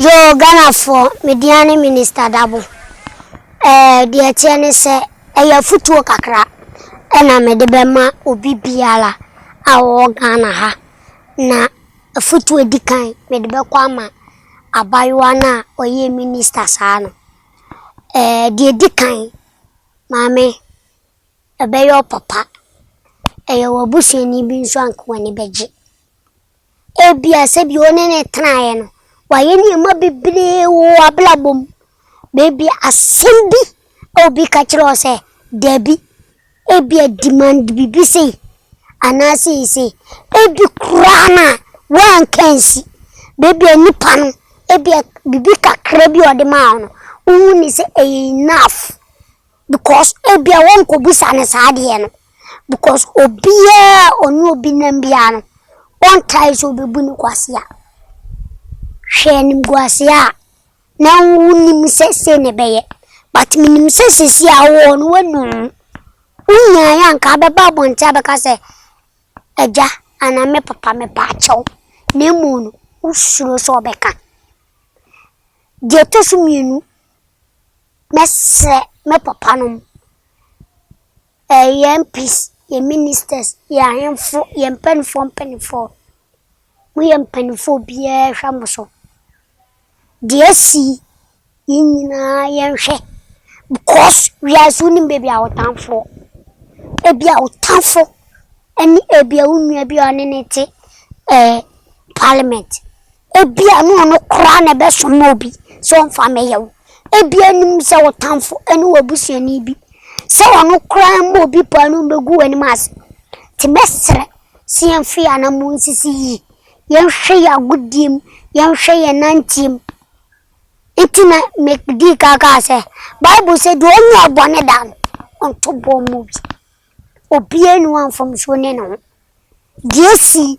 Yoo Ghanafoɔ, me din ara ne Minister Dabo. Ɛɛ deɛ ɛteɛ ne sɛ, ɛyɛ afutuo kakra ɛna mede bɛma obi biara a ɔwɔ Ghana ha. Na afutuo a ɛdi kan mede bɛkɔ ama abaayewa no a ɔyɛɛ minister saa no. Ɛɛ deɛ ɛdi kan, maame, ɛbɛyɛ wo papa. Ɛyɛ w'abusuani bi nso a anka w'ani bɛgye. Ebia sɛdeɛ wo ne no tenaeɛ no, wayɛ nneɛma bebree wɔ w'abrabɔ mu. Baabi asɛm bi a obi ka kyerɛ wo sɛ dabi, ebia demand biribi sei anaa sei sei. Ebi koraa no a woanka ansi. Baabi a nipa no, ebia biribi kakra bi a ɔde maa wo no, wohu no sɛ ɛyɛ enough. Because ebia wɔnkɔbisa no saa adeɛ no because obiara a ɔne obi nam biara no, ɔntae sɛ ɔbɛbu no kwasea. Hwɛ animguaseɛ a na wonim sɛ sei na ɛbɛyɛ but menim sɛ seesei a wowɔ hɔ no woanu wo ho. Wonyaeɛ a anka wobɛba abɔnten abɛka sɛ agya anaa me papa mepaakyɛw na mmom no wosuro sɛ wobɛka. Deɛ ɛtɔ so mmienu, Mɛsrɛ me papanom, yɛn MPs, yɛn ministers, yɛn ahemfo, yɛn mpanimfoɔ mpanimfoɔ. Moyɛ mpanimfoɔ a obiara hwɛ mo so. Deɛ asi yi, yɛn nyinaa yɛnhwɛ because wiase wonim baabi a wo tamfo wɔ. Ebia wo tamfo ne ebia wo nua bi a ɔne no te ɛɛ parliament. Ebia na ɔno koraa na ɛbɛsoma obi sɛ ɔmfa mmɛyɛ wo. Ebia nim sɛ wo tamfo ne w'abusuani bi, sɛ ɔno koraa mmɔ obi paa no mbɛgu w'anim ase. Nti mɛsrɛ sɛ yɛmfa yɛn anammɔn nsisi yie, yɛnhwɛ yɛn agodie mu, yɛnhwɛ yɛn nanteɛ mu. Nti na medii kan kaa sɛ, Bible sɛ deɛ ɔnyɛɛ bɔne da no, ɔnto boɔ mmɔ obi. Obiara nni hɔ a mfomsoɔ nni ne ho. Deɛ asi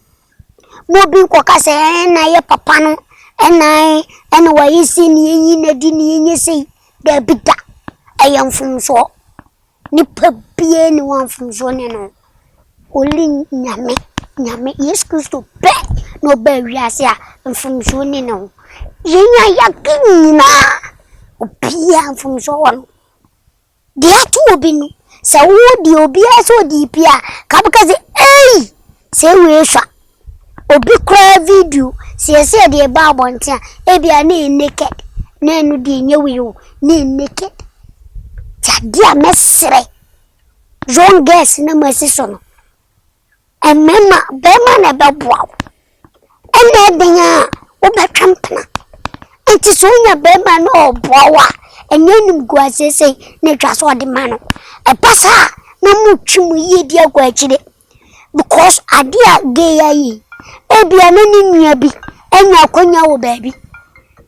ma obi nkɔka sɛ ɛɛ na yɛ papa no ɛna ɛna wayɛ sei na yɛnyi no adi na yɛnyɛ sei. Daabi da, ɛyɛ mfomsoɔ. Nipa biara nni hɔ a mfomsoɔ nni ne ho. Only Nyame, Nyame, Yesu Kristo pɛ na ɔbaa wiase a mfomsoɔ nni ne ho. Yɛn a yɛaka nyinaa, obiara mfomsoɔ wɔ ne ho. Deɛ ato obi no, sɛ wo deɛ obiara sɛ ɔde pie a, ka bɛka sɛ ei, sɛ wei sua. Obi koraa video, sɛ yɛsɛ yɛde ɛba abɔnten a, ebia na ɛyɛ naked, na ɛno deɛ ɛnyɛ wei o, na ɛyɛ naked. Nti adeɛ a mɛsrɛ young girls na moasi so no, Mmarima, barima na ɛbɛboa wo. Ɛna ɛden a wobɛtwe mpena. Nti sɛ wonya barima na ɔboa wo a, ɛnyɛ animguaseɛ sei na atwa sɛ ɔde ma no. Ɛba saa a, na motwe mo yiedie akɔ akyire. Because adeɛ a gay ayɛ yi, ebia na ne nua bi anya akwanya wɔ baabi.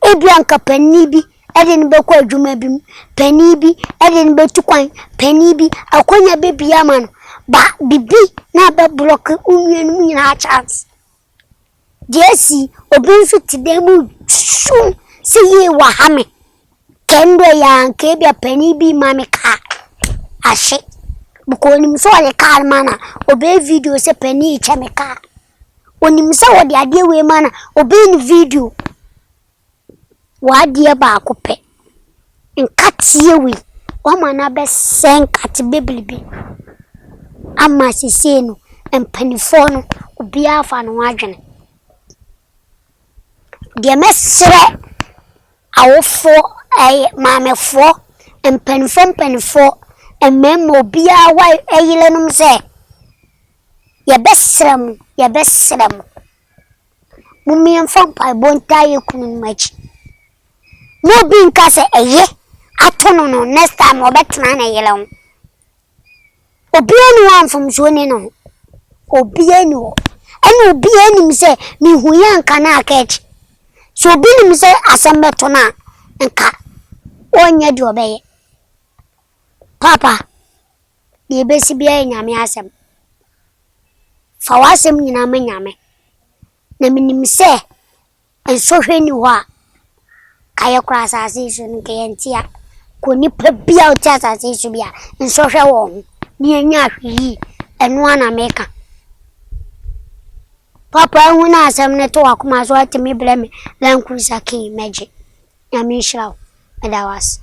Ebia anka panin bi de no bɛkɔ adwuma bi mu, panin bi de no bɛtu kwan, panin bi akwannya bɛbue ama no, ba bibi na abɛblɔke wo nuanom nyinaa chance. Deɛ asi, obi nso te dan mu su sɛ yie waha me, kɛndɛ yɛ a anka ebia panin bi rema me kaa ahye, because onim sɛ ɔde kaa no ma no a, ɔbɛyɛ video sɛ panin rekyɛ me kaa. Onim sɛ ɔde adeɛ wei ma no a, ɔbɛyɛ no video. W'adeɛ baako pɛ. Nkateɛ wei, woama no abɛsɛe nkate bebrebe ama seesei no, mpanimfoɔ no, obiara afa ne ho adwene. Deɛ mɛsrɛ awofoɔ, ɛyɛ maamefoɔ, mpanimfoɔ mpanimfoɔ, mmarima, obiara wa yerenom sɛ, yɛbɛsrɛ mo, yɛbɛsrɛ mo. Momma yɛmfa mpaebɔ ntaa yɛn kununom akyi. Na obi nka sɛ ɛyɛ ato no no, next time ɔbɛtena ne yere ho. Obiara nni hɔ a mfomsoɔ nni ne ho. Obiara nni hɔ. Ɛna obiara nim sɛ mehu yɛ anka na aka akyi. Sɛ obi nim sɛ asɛm bɛto no a, nka ɔnyɛ deɛ ɔbɛyɛ. Paapa, deɛ ɛbɛsi biara yɛ Nyame asɛm. Fa w'asɛm nyinaa ma Nyame. Na menim sɛ nsɔhwɛ nni hɔ a, ka yɛkora asase yi so no nka yɛnte a. Kɔ nipa bi a ɔte asase yi so bi a, nsɔhwɛ wɔ ho. Ne yɛnyɛ ahwɛyie. Ɛno ara na meka. Papa ahu na asɛm no to w'akoma so atumi brɛ me Land Cruiser key mɛgye. Nyame nhyira wo. Meda wo ase.